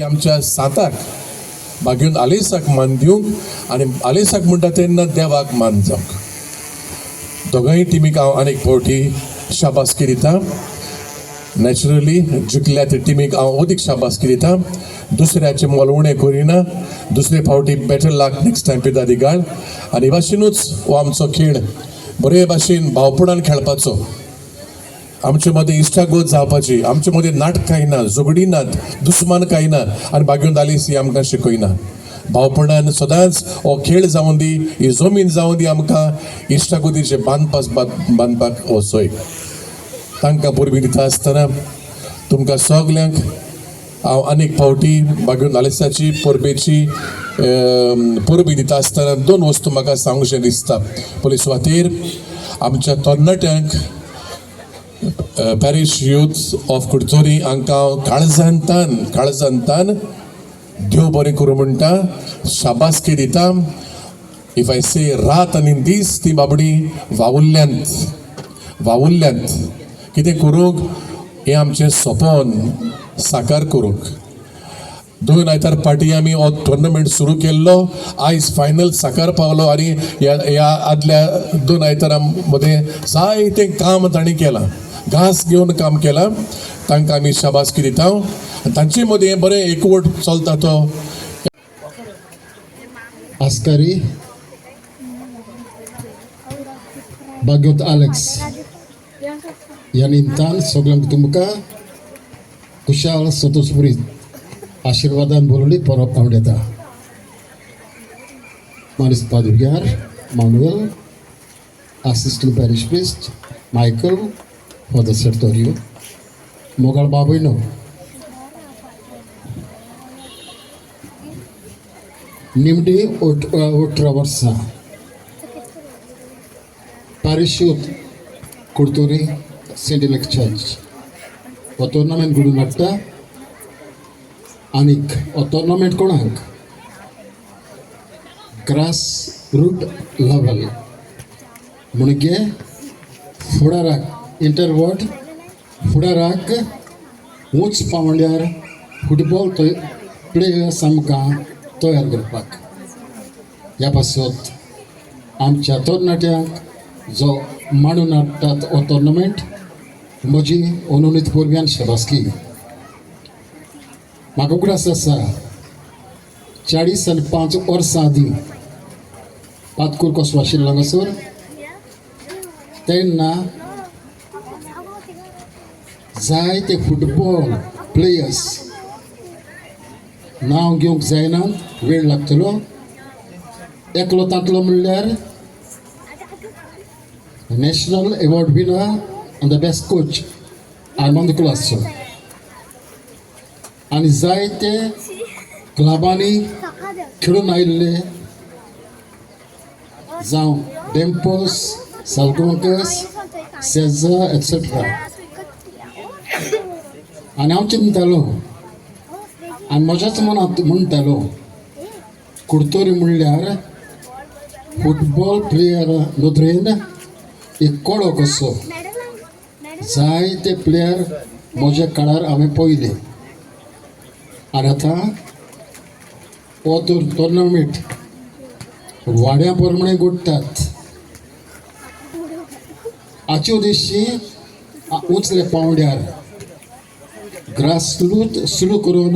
आमच्या साताक बागेवन आलेसाक मान दिवंक आनी आलेसाक म्हणटा तेन्ना देवाक मान जावंक. दोगांय टिमीक हांव आनीक फावटी शाबासकी दिता. नॅचरली जिखल्या त्या टिमीक हांव अदीक शाबासकी दिता. दुसऱ्याचें मोल उणें करिना. दुसरे फावटी बेटर लाक नेक्स्ट टायम पिता दिगाळ. आनी भाशेनूच हो आमचो खेळ बरे भाशेन भावपणान खेळपाचो. आमचे मदें इश्टागत जावपाची, आमचे मदें नाटकां ना, झगडीं नात, दुस्मान कांय ना आनी बागेवन दालीस ही आमकां शिकयना. भावपणान सदांच हो खेळ जावं दी, ही जमीन जावं दी, आमकां इश्टागतीचे बांदपास बांदपाक हो सोय. तांकां परबीं दिता आसतना तुमकां सगल्यांक हांव आनीक फावटी बागेवन आलेसाची परबेची परबीं दिता आसतना दोन वस्तू म्हाका सांगूशें दिसता. पयले सुवातेर आमच्या तरणाट्यांक पॅरीश यूथ ऑफ कुडचोरी हांकां हांव काळजांतान काळजांतान देव बरें करूं म्हणटा, शाबासकी दिता. If I से रात आनी दीस ती बाबडी वावुरल्यांत वावुरल्यांत कितें करूंक, हें आमचें सपन साकार करूंक. दोन आयतार फाटीं आमी हो टोर्नामेंट सुरू केल्लो, आयज फायनल साकार पावलो. आनी ह्या आदल्या दोन आयतारां मदें जायतें काम तांणी केलां, घास घेवन काम केलां. तांकां आमी शाबासकी दिता. तांचे मदें बरें एकवट चलता तो. Askari Bagyot Alex ह्या निमतान सगळ्यांक तुमकां कुशाल संतोषपुरी आशिर्वादान बोलवली परब आवडटा. मानेस्त पादुग्यार Manuel, assistant parish priest Michael, father Sertorio, मोगाळ बाबयनो, निमणी 18 वर्सां parish youth Curtorim Saint Alex church हो टोर्नामेंट घडून हाडटा. आनीक हो टोर्नामेंट कोणाक ग्रास रूट लेवल म्हणजे फुडाराक इंटरवर्ड फुडाराक उंच पावंड्यार फुटबॉल प्लेयर्स आमकां तयार करपाक. ह्या पासत आमच्या तरणाट्यांक जो मांडून हाडटात हो टोर्नामेंट म्हजी अनुनीत परब्यान शाबासकी. म्हाका उगडास आसा 45 वर्सां आदीं पातकूर कसो आशिल्लो हांगासर तेन्ना जायते फुटबॉल प्लेयर्स नांव घेवंक जायना, वेळ लागतलो. एकलो तांतलो म्हणल्यार national award winner and the best coach Armand Colaco. आनी जायते क्लबांनी खेळून आयिल्ले जावं डेम्पोस, सालगांवकर्स, सेझा एटसेट्रा. आनी हांव चिंततालो आनी म्हज्याच मनांत म्हणटालो कुडतोरी म्हणल्यार फुटबॉल प्लेयर नदरेन एक कळो कसो. जायते प्लेयर म्हज्या काळार हांवें पळयले. आनी आतां हो तर टोर्नामेंट वाड्या प्रमाणे घडटात. हाचे उद्देशी उंचल्या पावंड्यार ग्रासरूट सुरू करून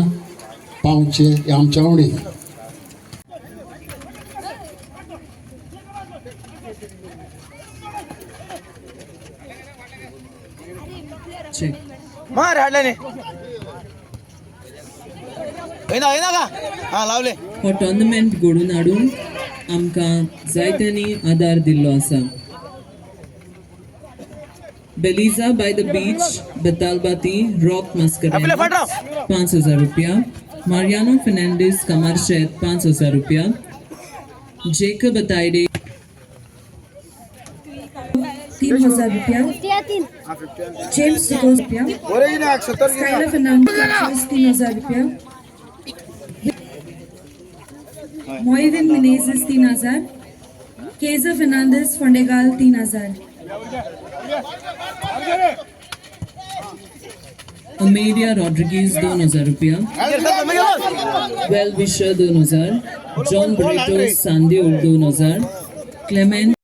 पावचें हें आमच्या आवडी. मार हाडल्याने येना येना का हा लावले. हो टोर्नामेंट घडोवन हाडूंक आमकां जायत्यांनी आदार दिल्लो आसा. Beliza by the beach, Betalbatim, Rock Mascarenhas 5,000 रुपया, मारियानो फेर्नांडीस कामारशेत 5,000 रुपया, जेकब अतायडे 3,000 रुपया, जेम्स डिकोज रुपया, स्कायला फर्नांडीस 3,000 रुपया, मोइविन मिनेझिस 3,000, केजर फर्नांडीस फोंडेगाल 3,000. अमेरिया रॉड्रिगीज 2000 रुपया, well wisher 2000, John Brito Sandeur 2000, Clement